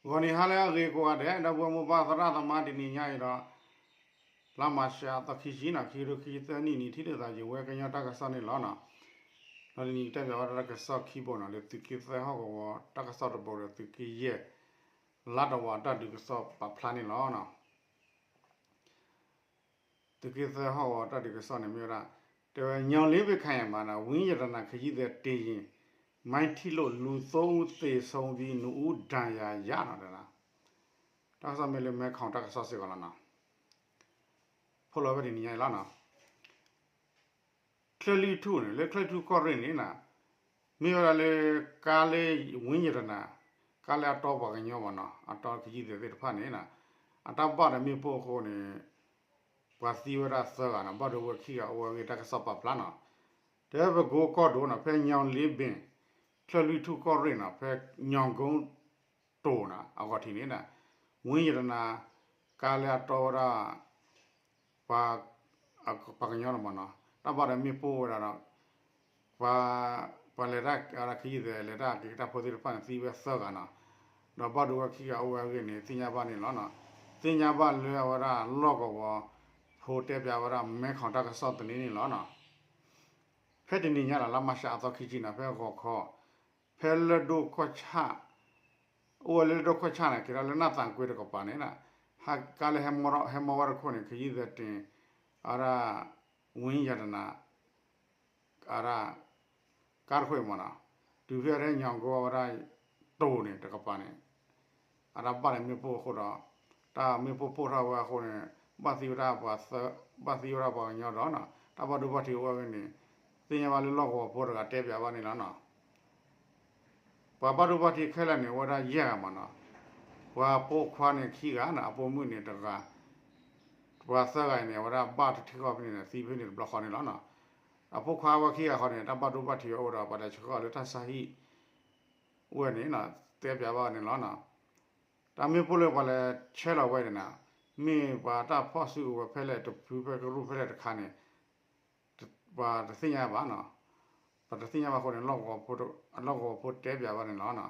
ဂီၤနံၤဟါလၢအဂ့ၤကိးဂၤဒဲး ဒီပုၢ်ဝဲၢ်မိၢ်ပၢ်သရၣ်သမါ တနံၤညါအံၤဒီး လါမၤရှးအသီခံဆံနီၤ ခံကထိခံဆံသၢနံၣ် နံၣ်ထံၣ်ဒိၣ်သးယံၤဝဲကညီတၢ်ကစီၣ်န့ၣ်လီၤနီၤ. ဒီးတနံၤကတဲဘၣ်ဝဲဒၣ်တၢ်ကစီၣ်ခံဘိနီၤ လၢသုးက့သၢဟီၣ်ကဝီၤ တၢ်ကစီၣ်တဘိဒီးသုးက့ယဲၢ် လါတဝာ်တၢ်ဒုးကစီၣ်ပာ်ဖျါန့ၣ်လီၤနီၤ. သုးက့သၢဟီၣ်ကဝီၤတၢ်ဒုးကစီၣ်န့ၣ်မ့ၢ်ဝဲဒၣ် တဲဝဲ ညောင်လေးပင် ခိုင်ရာမှာ ဝင်းရတနာ ခရီးသည်တင်ယာဉ် မိုင်းထိလို့ လူသုံးဦးသေဆုံးပြီး နှစ်ဦး ဒဏ်ရာရနီၤ တဲဒၣ် တၢ်ကစီၣ်မ့ၢ်လၢမဲခီတၢ်ကစီၣ်စ့ၢ်ကီးလီၤနီၤ. ဖိလီၤဝဲဒၣ်တနံၤညါအံၤလီၤနီၤ. ချၢၣ်လွံၢ်ထူၣ်န့ၣ် လၢချၢၣ်လွံၢ်ထူၣ်ကီၢ်ရ့ၣ်န့ၣ်နီၤ မ့ၢ်ဝဲဒၣ်လၢ ကါလၢ ဝင်းရတနာ ကါလၢအတီပှၤကညီမ့ၢ်နီၤ အတီခရီးသည်သ့ၣ်တဖၣ်န့ၣ်နီၤ အတၢ်ဘၣ်ဒီးမ့ၣ်ပိၢ်အဃိန့ၣ် ပှၤသံဝဲဒၣ်သၢဂၤနီၤ ဘၣ်ဒိဝဲခံဂၤအိၣ်ဝဲအဂ့ၢ် တၢ်ကစီၣ်ပာ်ဖျါနီၤ. တဲဝဲပကိကီၢ်ဒိၣ်နီၤ ဖဲညောင်လေးပင် ချၢၣ်လွံၢ်ထူၣ်ကီၢ်ရ့ၣ်နီၤ ဖဲ ညောင်ကုန်းတိၤနီၤ အဂီၢ်ထံးန့ၣ်နီၤ ဝင်းရတနာ ကါလၢအတီဝဲဒၣ် ပှၤ ပှၤကညီလီၤမ့ၢ်နီၤ တၢ်ဘၣ်ဒီးမ့ၣ်ပိၢ်ဝဲဒၣ်ဒီး ပှၤ ပှၤလဲၤတၢ်ခရီးသည် လဲၤတၢ်က့ၤတၢ်ဖိသ့ၣ်တဖၣ်န့ၣ် သံဝဲသၢဂၤနီၤ ဒီးဘၣ်ဒိဝဲခံဂၤအိၣ်ဝဲအဂ့ၢ်န့ၣ် သ့ၣ်ညါဘၣ်န့ၣ်လီၤနီၤ. သ့ၣ်ညါဘၣ်လၢအဝဲဒၣ်လီၢ်ကဝီၤဖိတဲပၠးဝဲဒၣ် မဲခီတၢ်ကစီၣ်သန့န့ၣ်လီၤနီၤ. ဖဲတနံၤညါလီၤ လါမၤရှးအသီခံဆံနီၤ ဖဲဂီၤခီ ဖဲလၢၢ်ဒိၣ်ခီၣ်ဆၣ် အိၣ်ဝဲလၢလၢၢ်ဒိၣ်ခီၣ်ဆၣ်န့ၣ် ကဲထီၣ်လၢနၢ်သးကွ့တကပၤန့ၣ် ကါလၢဟဲမီဝဲတခိၣ်န့ၣ် ခရီးသည်တင် အဝဲဒၣ် ဝင်းရတနာ အဝဲဒၣ် ကါတခိၣ်အံၤမ့ၢ်နီၤ တုၤဖဲအထဲညောင်ကုန်းအဝဲဒၣ် တိၤန့ၣ်တကပၤန့ၣ် အတၢ်ဘၣ်ဒီးမ့ၣ်ပိၢ်အဃိဒီး တၢ်မ့ၣ်ပိၢ်ပိၢ်ထီၣ်ဝဲအဃိန့ၣ် ဘၣ်သံဝဲဒၣ်ပှၤသၢ ဘၣ်သံဝဲဒၣ်ပှၤကညီဒီးနီၤ တၢ်ဘၣ်ဒိဘၣ်ထံးအိၣ်ဝဲအဂ့ၢ်န့ၣ် သ့ၣ်ညါဘၣ်လၢလီၢ်ကဝီၤဖိတဂၤတဲပၠးဘၣ်န့ၣ်လီၤနီၤ. ပှၤဘၣ်ဒိဘၣ်ထံးခဲလၢာ်န့ၣ် အိၣ်ဝဲဒၣ်ယဲၢ်ဂၤမ့ၢ်နီၤ ပှၤပိာ်ခွါန့ၣ်ခံဂၤနီၤ အပိာ်မုၣ်န့ၣ်တဂၤ ပှၤသၢဂၤအံၤန့ၣ် အဝဲဒၣ်ဘၣ်တထံၣ်ဃီဖဲန့ၣ် သံဖဲန့ၣ်တဘျီဃီန့ၣ်လီၤနီၤ. အဖိခွါဝဲခံဂၤဃီန့ၣ် တၢ်ဘၣ်ဒိဘၣ်ထံးဝဲအိၣ်ဒီး ပှၤလဲၤဆှၢဃီၤလၢတၢ်ဆါဟံၣ် ဝဲန့ၣ်နီၤ တဲပၠးဘၣ်န့ၣ်လီၤနီၤ. တၢ်မ့ၣ်ပိၢ်လၢပှၤလဲၤဆှၢလီၤဝဲန့ၣ်နီၤ မ့ၢ်ပှၤတၢ်ဖီၣ်စုကဝဲၤဖဲလဲၣ်တဖုဖဲကရူၢ်ဖဲလဲၣ်တခါန့ၣ် ပှၤတသ့ၣ်ညါဘၣ်နီၤ. ပှၤတသ့ၣ်ညါဘၣ်အဃိန့ၣ် လီၢ်ကဝီၤဖိတဲပၠးဘၣ်န့ၣ်လီၤနီၤ.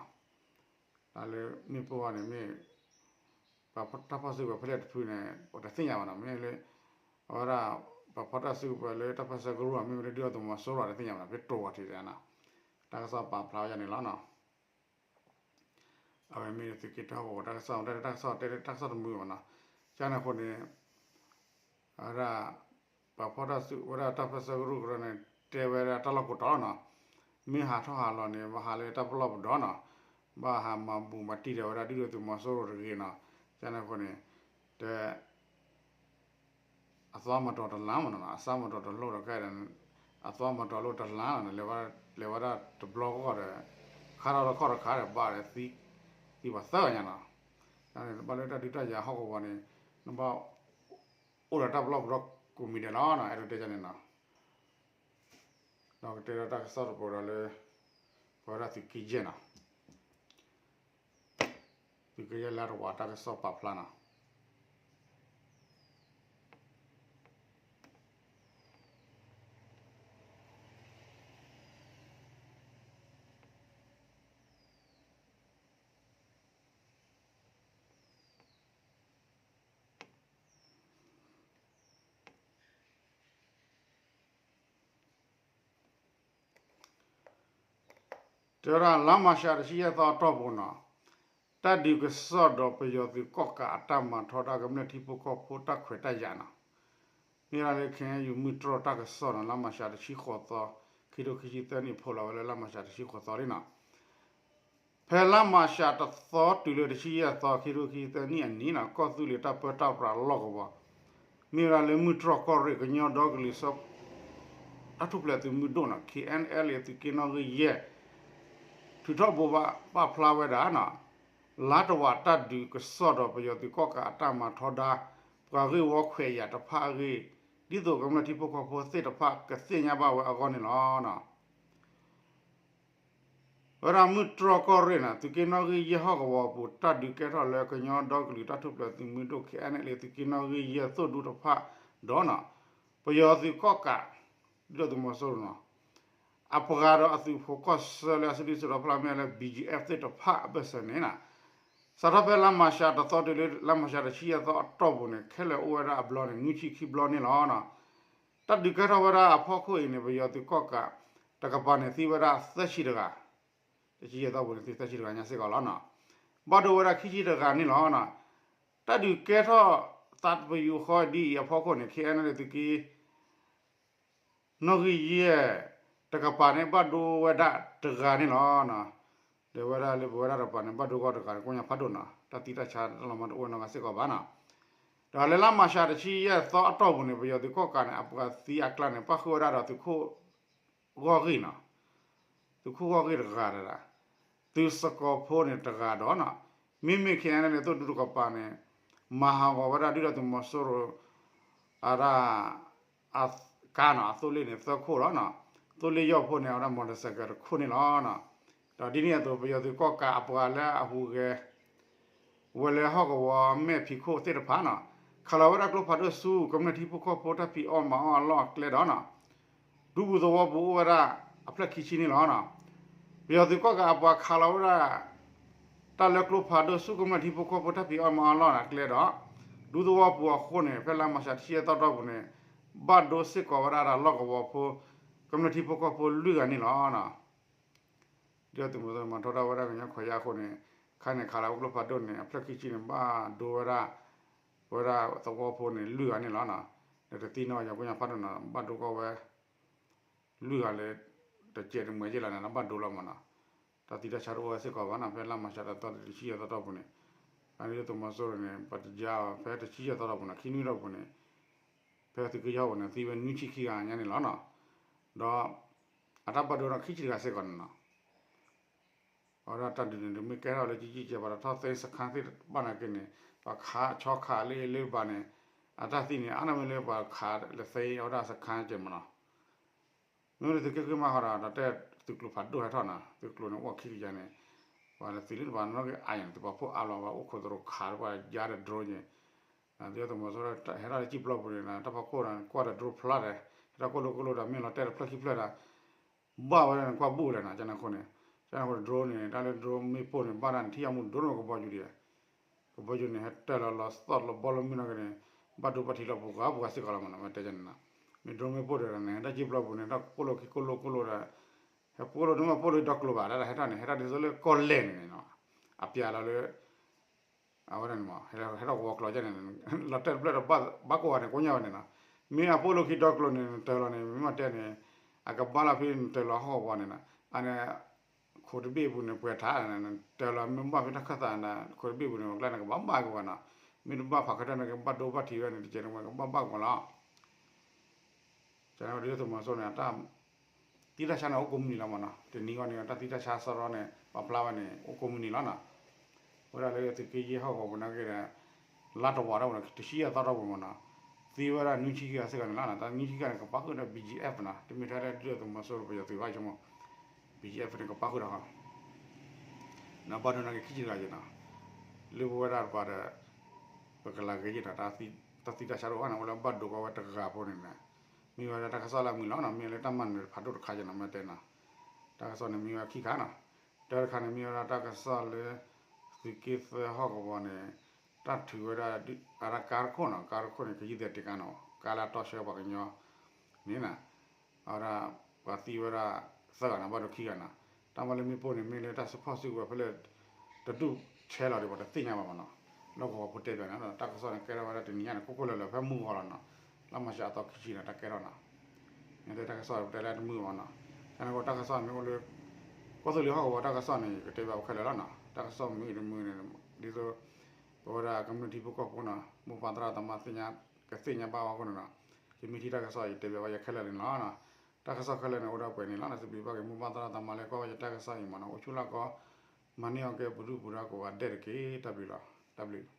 တၢ်လၢမ့ၣ်ပိၢ်အံၤန့ၣ်မ့ၢ် ပှၤတၢ်ဖီၣ်စုကဝဲၤဖဲလဲၣ်တဖုန့ၣ် ပှၤတသ့ၣ်ညါဘၣ်နီၤ မ့ၢ်လၢ အဝဲဒၣ် ပှၤဖီၣ်တၢ်စုကဝဲၤလၢတၢ်ဖီၣ်ဆၢကရူၢ် မ့ၢ်ဝဲလၢဒုၣ်ဒါသုးမီၤစိရိၤတသ့ၣ်ညါဘၣ်နီၤ ဖဲတိၤဝဲထံးတဲနီၤ တၢ်ကစီၣ်ပာ်ဖျါဝဲဒၣ်န့ၣ်လီၤနီၤ. အဝဲမ့ၢ်သုးက့တၢ်ဟီၣ်ကဝီၤတၢ်ကစီၣ် တၢ်ကစီၣ်တဲတၢ်ကစီၣ်တမုာ်ဘၣ်နီၤ. ကန့ၣ်အဃိန့ၣ် အဝဲဒၣ် ပှၤဖီၣ်တၢ်စုကဝဲၤဝဲဒၣ်တၢ်ဖီၣ်ဆၢကရူၢ်ကရၢန့ၣ် တဲဝဲဒၣ်တၢ်လီၢ်ကိးတီၤလီၤနီၤ. မ့ၢ်ဟးထီၣ်ဟးလီၤန့ၣ် ဘၣ်ဟးလၢတၢ်ပလီၢ်ပဒီနီၤ ဘၣ်ဟးမၤဘူၣ်မၤတံၢ်ဒီးဝဲဒၣ်ဒုၣ်ဒါသုးမီၤစိရိၤတဂ့ၤနီၤ. ကန့ၣ်အဃိန့ၣ် တဲ အသွါမတီၤတလါမ့ၢ်နီၤ အစါမတီၤတလိၣ်ဒီးခဲအံၤ အသွါမတီၤလိၣ်တလါနီၤ လဲၤဝဲဒၣ်တဘျီဂီၢ်ဒီး ခါထီၣ်တခီၣ်တခါဒီးဘၣ်ဒီးသံ သံပှၤသၢဂၤညါနီၤ. ဘၣ်လၢတၢ်ဒုးတၢ်ယၤဟီၣ်ကဝီၤန့ၣ် နဘၣ်အိၣ်ဒီးတၢ်ပလီၢ်ပဒီကိးမံၤဒဲးလီၤနီၤ အဲၣ်ဒိးတဲန့ၣ်နီၤ. ဒီးကတဲဒီးတၢ်ကစီၣ်တပိၤဒီးလၢ ပဝဲဒၣ်သုးက့ယဲၢ်နီၤ သုးက့ယဲၢ်လါတဝာ်တၢ်ကစီၣ်ပာ်ဖျါနီၤ. တဲဝဲဒၣ်လါမၤရှးတဆံယဲၢ်သီအတီၢ်ပူၤနီၤ တၢ်ဒုးကစီၣ်ဒီးပယီၤသုးကီၣ်ကးအတၢ်မၤထီဒါကမျၢၢ်ထံဖိကီၢ်ဖိတၢ်ခွဲးတၢ်ယာ်နီၤ. မ့ၢ်ဒၣ်လၢ ခ့ၣ်အဲၣ်ယူၣ် မုၢ်တြီၢ်တၢ်ကစီၣ်နီၤ လါမၤရှးတဆံဃိးသီ ခံကထိခံဆံသၢနံၣ် ဖိးလီၤဝဲလၢလါမၤရှးတဆံဃိးသီလံနီၤ. ဖဲလါမၤရှးတသီတုၤလၢတဆံယဲၢ်သီ ခံကထိခံဆံသၢနံၣ်အနံၤနီၤ ကီၢ်သူလ့ၤတၢ်ပၢတၢ်ပြးလီၢ်ကဝီၤ မ့ၢ်ဝဲဒၣ်လၢမုၢ်တြီၢ်ကီၢ်ရ့ၣ်ကညီဒီကလုာ်စၢဖှိၣ် တၢ်ထူၣ်ဖျဲးသုးမုၢ်ဒိၣ်နီၤ ခ့ၣ်အဲၣ်ယူၣ် သုးက့နီၣ်ဂံၢ်ယဲၢ် ထုးထီၣ်ဘိးဘၣ်ပာ်ဖျါဝဲဒၣ်နီၤ လါတဝာ်တၢ်ဒုးကစီၣ်ဒီးပယီၤသုးကီၣ်ကးအတၢ်မၤထီဒါ ပှၤဂ့ၢ်ဝီခွဲးယာ်တဖၣ်အဂ့ၢ် ဒ်သိးကမျၢၢ်ထံဖိကီၢ်ဖိသ့ၣ်တဖၣ်ကသ့ၣ်ညါဘၣ်ဝဲအဂီၢ်န့ၣ်လီၤ. ဝဲဒၣ်မုၢ်တြီၢ်ကီၢ်ရ့ၣ်နီၤ သုးက့နီၣ်ဂံၢ်ယဲၢ်ဟီၣ်ကဝီၤအပူၤ တၢ်ဒုးကဲထီၣ်လၢကညီဒီကလုာ်တၢ်ထူၣ်ဖျဲးသုးမုၢ်ဒိၣ် ခ့ၣ်အဲၣ်ယူၣ် သုးက့နီၣ်ဂံၢ်ယဲၢ်သိၣ်ဒူတဖၣ်ဒီးနီၤ ပယီၤသုးကီၣ်ကး ဒ်သိးသုးမီၤစိရိၤနီၤ အပှၤဒီးအသုးဖိကီၢ်ဆၢလၢအစုဒုးစုတီၤဖျါမ့ၢ်လၢ ဘီၣ်ကၠီၣ်အ့ၣ်ဖ် သ့ၣ်တဖၣ်အဘၢၣ်စၢၤန့ၣ်နီၤ စးထီၣ်ဖဲလါမၢ်ၡးတသီတုၤလၢလါမၢ်ၡးတဆံယဲၢ်သီအတီၢ်ပူၤန့ၣ် ခဲလၢာ်အိၣ်ဝဲဒၣ်အဘျီန့ၣ် နွံဆံခံဘျီန့ၣ်လီၤ. တၢ်ဒုးကဲထီၣ်ဝဲဒၣ်အဖီခိၣ်အံၤန့ၣ် ပယီၤသုးကီၣ်ကးတကပၤန့ၣ် သံဝဲဒၣ်သၢဆံတဂၤ, တဆံယဲၢ်သီပူၤန့ၣ် သံသၢဆံတဂၤညါစ့ၢ်ကီးလီၤ. ဘၣ်ဒိဝဲဒၣ်ခံဆံတဂၤန့ၣ်လီၤ. တၢ်ဒုးကဲထီၣ်သးပယူာ်ဃီဒ်အံၤအဖီခိၣ်န့ၣ် ခဲအံၤန့ၣ်သုးက့ နီၣ်ဂံၢ်ယဲၢ်တကပၤန့ၣ် ဘၣ်ဒိဝဲဒၣ်တဂၤန့ၣ်လီၤ. ဒီးဝဲဒၣ်လၢပဝဲဒၣ်တကပၤန့ၣ် ဘၣ်ဒိကီၢ်တဂၤန့ၣ် ကိညါဖးဒိၣ်နီၤ, တၢ်သံတၢ်ဆါတၢ်လီၤမၢ်တအိၣ်နီတဂၤစ့ၢ်ကီးဘၣ်နီၤ. ဒီးလၢလါမၢ်ၡးတဆံယဲၢ်သီအတီၢ်ပူၤန့ၣ် ပယီၤသုးကီၣ်ကးန့ၣ် အပှၤသံအကျါန့ၣ် ပၣ်ဃုာ်ဝဲဒၣ်ဒီးသုးခိၣ် ဂီၢ်ဂ့ၢ်နီၤ, သုးခိၣ်ဂီၢ်ဂ့ၢ်တဂၤဒီး သုးစကီၤဖိန့ၣ်တဂၤဒီးနီၤ, မ့မ့ၢ်ခဲအံၤန့ၣ် သိၣ်ဒူတကပၤန့ၣ် မၤဟးဂီၤဝဲဒၣ်ဒုၣ်ဒါသုးမီၤစိရိၤ အဒၣ် အကါနီၤ အသိလ့ၣ်န့ၣ် သၢခိၣ်လီၤနီၤ, သိလ့ၣ်ယီၢ်ဖိန့ၣ် အဝဲဒၣ် motorcycle တခိၣ်န့ၣ်လီၤ. ဒီးဒ်န့ၣ်အသိး ပယီၤသုးကီၣ်ကးအပှၤလၢအဟူးဂဲၤ ဝဲလၢဟီၣ်ကဝီၤမဲာ်ဖံးခိၣ်သ့ၣ်တဖၣ်နီၤ, ခးလီၤဝဲဒၣ်ကျိဖးဒိၣ်ဆူ ကမျၢၢ်ထံဖိကီၢ်ဖိတၢ်ဖံးအီၣ်မၤအီၣ်အလီၢ်အကျဲဒီးနီၤ, ဒူပူၤသဝီပူၤအိၣ်ဝဲဒၣ်အဖျၢၣ်ခံဆံန့ၣ်လီၤ. ပယီၤသုးကီၣ်ကးအပှၤခးလီၤဝဲဒၣ် တၢ်လၢကျိဖးဒိၣ်ဆူကမျၢၢ်ထံဖိကီၢ်ဖိတၢ်ဖံးအီၣ်မၤအီၣ်အလီၢ်အကျဲဒီး ဒူသဝီပူၤအဃိန့ၣ် ဖဲလါမၢ်ၡးတဆံယဲၢ်သီတီၢ်ပူၤန့ၣ် ဘၣ်ဒိစ့ၢ်ကီးဝဲဒၣ်ဒီးလီၢ်ကဝီၤဖိ ကမျၢၢ်ထံဖိကီၢ်ဖိလွံၢ်ဂၤန့ၣ်လီၤ. ဒ်သိးသုးမီၤစိရိၤမၤထီဒါဝဲဒၣ်ကညီခွဲးယာ်အဃိန့ၣ် ခါန့ၣ်ခးလီၤဝဲကျိဖးဒိၣ်န့ၣ် အဖျၢၣ်ခံဆံန့ၣ် ဘၣ်ဒိဝဲဒၣ် ပဝဲဒၣ်သဝီဖိန့ၣ် လွံၢ်ဂၤန့ၣ်လီၤ. ဒီးတသံနီၣ်ယၤကိညါဖးဒိၣ်နီၤ ဘၣ်ဒိကီၢ်ဝဲ လွံၢ်ဂၤလၢ တစဲးတမှဲးက့လီၤန့ၣ် ဘၣ်ဒိလီၤမးနီၤ. တၢ်သံတၢ်ဆါတအိၣ်ဝဲစ့ၢ်ကီးဘၣ်နီၤ ဖဲလါမၢ်ၡးတသီတဆံယဲၢ်သီတီၢ်ပူၤန့ၣ်, အဒ်သိးသုးမီၤစိရိၤန့ၣ် ပတယါအီၤ ဖဲတဆံယဲၢ်သီတီၢ်ပူၤန့ၣ် ခံနွံတီၢ်ပူၤန့ၣ် ဖဲသုးက့ယီၢ်ပူၤန့ၣ် သံဝဲနွံဆံခံဂၤညါန့ၣ်လီၤနီၤ. ဒီး အတၢ်ဘၣ်ဒိဒီးခံဆံတဂၤစ့ၢ်ကီးန့ၣ်နီၤ. အဝဲဒၣ်တၢ်ဒုးန့ၣ် ဒ်မ့ၢ်ကဲထီၣ်လၢကကံၣ်ကဲပှၤတထီၣ်သ့စခါသ့ၣ်တဖၣ်နာ်က့န့ၣ် ပှၤခးဆီခးလၢလၢဘၣ်န့ၣ် အတၢ်သံန့ၣ် အါန့ၢ်မ့ၢ်လၢပှၤခးလၢသ့အဝဲဒၣ်စခါကဲမးနီၤ. မ့ၢ်လၢသုးက့ဃ့မးဃီဒီး တၢ်တဲသုးကျိၤဖးဒိၣ်ဟဲထီၣ်နီၤ သုးကျိၤန့ၣ်အိၣ်ခံကယၤန့ၣ် ပှၤလၢသံလၢတဘၣ်နီၣ်ဂံၢ်အါယၤန့ၣ် သုးပှၤဖှိၣ်အါလီၤ ပှၤအိၣ်ခိးသရိာ်ခးပှၤယါဒီး drone န့ၣ် ဒ်သိးသုးမီၤစိရိၤ ဟဲထီၣ်လၢကံၣ်ပျီပူၤန့ၣ် တၢ်ဖီခိၣ်ဒီး ကွၢ်ဒီး drone ဖျါဒီး ဟဲထီၣ်ကိၢ်လိာ်ကိၢ်လိာ်ဒီး မ့ၢ်လီၤတဲာ်တဖျၢၣ်ခံဖျၢၣ်ဒီး ဘၣ်ဝဲဒၣ်န့ၣ် ကွၢ်ဘူၣ်လဲၣ်နီၤ ကန့ၣ်အဃိန့ၣ် ကန့ၣ်အဃိန့ၣ် drone န့ၣ် တၢ်လၢ drone မ့ၣ်ပိၢ်န့ၣ် ဘၣ်ဒၣ်န့ၣ်ထံၣ်ယါမူဒါဒိၣ်မးကဘီယူၤဒံး ကဘီယူၤန့ၣ် ဟဲတၢၢ်လီၤလီၤသီၣ်လီၤဘီလီၤမုၢ်နီၣ်က့န့ၣ် ဘၣ်ဒိဘၣ်ထံးလီၤပှၤဂၤပှၤဂၤစ့ၢ်ကီးလီၤမးနီၤ မ့ၢ်တဲန့ၣ်နီၤ မ့ၢ် drone မ့ၣ်ပိၢ်ဒီးန့ၣ် ဟဲထီၣ်ကံၣ်ပျီပူၤန့ၣ် တၢ်ကိၢ်လိာ်ခံကိၢ်လိာ်ကိၢ်လိာ်ဒီး ဟဲပိၢ်လိာ်န့ၣ်မ့ၢ်ပိၢ်လိာ်ဒီကျိၤဘၣ် တၢ်ဟဲထီၣ်န့ၣ် ဟဲထီၣ်ဒ်သိးလၢကီၢ်လဲၢ်န့ၣ်နီၤ အပျးလီၤလၢ အဝဲဒၣ်န့ၣ်မး ဟဲထီၣ်ကဝီၤကျိၤကဲန့ၣ် လီၤတဲာ်တဖျၢၣ်ဒီး ဘၣ်ကိးဂၤန့ၣ်ကိညါဝဲန့ၣ်နီၤ မ့ၢ်အပိၢ်လိာ်ခံဒီကျိၤန့ၣ် နတၢၢ်လီၤန့ၣ် မ့ၢ်မးတဲန့ၣ် အကဘၣ်လီၤဖဲနတၢၢ်လီၤဟီၣ်ကဝီၤန့ၣ်နီၤ အန့ၣ် ခိၣ်တဘ့ၣ်ပူၤန့ၣ် ပှဲၤထး နတၢၢ်လီၤ မ့ၢ်ဘၣ်ဖဲတၢ်ခၢၣ်သးန့ၣ် ခိၣ်တဘ့ၣ်ပူၤန့ၣ် အကျါန့ၣ် ကဘၣ်ဘၣ်ကဝီၤနီၤ မ့ၢ်တဘၣ်ဖးခါတၢၢ်န့ၣ် ကဘၣ်ဒိဘၣ်ထံးဝဲန့ၣ် တကဲန့ၣ်ဝဲ ကဘၣ်ဘၣ်ကဝီၤလီၤ ကန့ၣ်ဝဲဒ်သိးသုးမီၤစိရိၤန့ၣ် အတၢ် သံတၢ်ဆါန့ၣ်အိၣ်ကိးမုၢ်နံၤလီၤမးနီၤ တနံၤဂီၢ်န့ၣ် တၢ်သံတၢ်ဆါစရီန့ၣ် ပာ်ဖျါဝဲန့ၣ် အိၣ်ကိးမုၢ်နံၤလီၤနီၤ ဝဲဒၣ်လၢသုးက့ယဲၢ်ဟီၣ်ကဝီၤပူၤနာ်က့ဒီး လါတဝာ်ထီၣ်ပူၤနီၤ တဆံယဲၢ်သီထီၣ်ပူၤမးနီၤ သံဝဲဒၣ်နွံဆံခံဂၤစ့ၢ်ကီးန့ၣ်လီၤနီၤ တၢ်နွံဆံခံဂၤန့ၣ် ကပာ်ဃုာ်ဒီး ဘီၣ်ကၠံၣ်အ့ၣ်ပီၣ်နီၤ တမ့ၢ်ထဲလၢဒ်သိးသုးမီၤစိရိၤပယီၤသုးဘၣ်ဆိကမိၣ် ဘီၣ်ကၠံၣ်အ့ၣ်ပီၣ်န့ၣ် ကပာ်ဃုာ်ဒီးဃီ နဘၣ်ဒိနာ်က့ခံဆံတဂၤယဲၢ်နီၤ လၢပဝဲဒၣ်တပၤဒီး ပကလၤဂ့ၤယဲၢ်နီၤ တၢ်သံတၢ်ဆါတအိၣ်ဘၣ်န့ၣ် အိၣ်လၢဘၣ်ဒိကီဝဲတဂၤဖိန့ၣ် မ့ၢ်ဝဲဒၣ်တၢ်ကစီၣ်လၢအမုာ်လီၤနီၤ မ့ၢ်လၢတၢ်မၤနၢၤဖးဒိၣ်တခါယဲၢ်နီၤ မ့ၢ်တဲနီၤ တၢ်ကစီၣ်န့ၣ်မ့ၢ်ဝဲခံခါနီၤ တၢ်တခါန့ၣ်မ့ၢ်ဝဲဒၣ်တၢ်ကစီၣ်လၢ သုးက့သၢဟီၣ်ကဝီၤန့ၣ် တၢ်ထုးဝဲဒၣ် အတၢ်ကါတခိၣ်နီၤ ကါတခိၣ်န့ၣ် ကယံာ်သဲးတ့ၢ်ကါနီၤ ကါလၢအတီဆှၢပှၤကညီန့ၣ်နီၤ အဝဲဒၣ် ပှၤသံဝဲဒၣ်သၢဂၤနီၤ ဘၣ်ဒိခံဂၤနီၤ တၢ်မၤလၢမ့ၣ်ပိၢ်န့ၣ် မ့ၢ်လၢတၢ် support စုကဝဲၤဖဲလၢ တဒူၣ်ဆဲးလီၤဒီး ပှၤတသ့ၣ်ညါဘၣ်မးနီၤ လၢကဝီၤဖိတဲဘၣ်န့ၣ် တၢ်ကစီၣ်န့ၣ် ကဲထီၣ်ဝဲဒၣ်တနံၤညါန့ၣ် ကိၢ်ကိၢ်လၢၤလၢၤ ဖဲမုၢ်ဂီၤလီၤနီၤ လါမၢ်ၡးအသီခံဆံန့ၣ် တၢ်ကဲထီၣ်နီၤ မ့ၢ်တဲတၢ်ကစီၣ်ပတဲလၢတမုာ်ဘၣ်နီၤ တၢ်ကစီၣ်မ့ၢ်အိၣ်လၢ ကီၢ်သူလ့ၤဟီၣ်ကဝီၤတၢ်ကစီၣ်န့ၣ် ယကတဲဘၣ်ပှၤခဲလၢာ်လီၤနီၤ တၢ်ကစီၣ်မုာ်တမုာ်န့ၣ် ဒ်သိး ပဝဲဒၣ်ကမျၢၢ်ထံဖိကီၢ်ဖိနီၤ မိၢ်ပၢ်သရၣ်သမါသ့ၣ်ညါ ကသ့ၣ်ညါဘၣ်ဝဲအဃိန့ၣ်နီၤ ယမ့ၢ်ထံၣ်တၢ်ကစီၣ် ယတဲဘၣ်ဝဲယခဲလၢာ်န့ၣ်လီၤနီၤ တၢ်ကစီၣ်ခဲလၢာ်န့ၣ် အိၣ်ဒီးပှဲၤန့ၣ်လီၤ စံးဘျုးဘၣ်က့ၤမိၢ်ပၢ်သရၣ်သမါလၢကွၢ်ဝဲယတၢ်ကစီၣ်အံၤမးနီၤ အိၣ်ဆူၣ်လီၢ်ကီ မၤန့ၢ်အီၣ်ကဲပဒုၣ်ပဒါကိးဂၤဒဲးတက့ၢ် တၢ်ဘျုးလီၤ တၢ်ဘျုး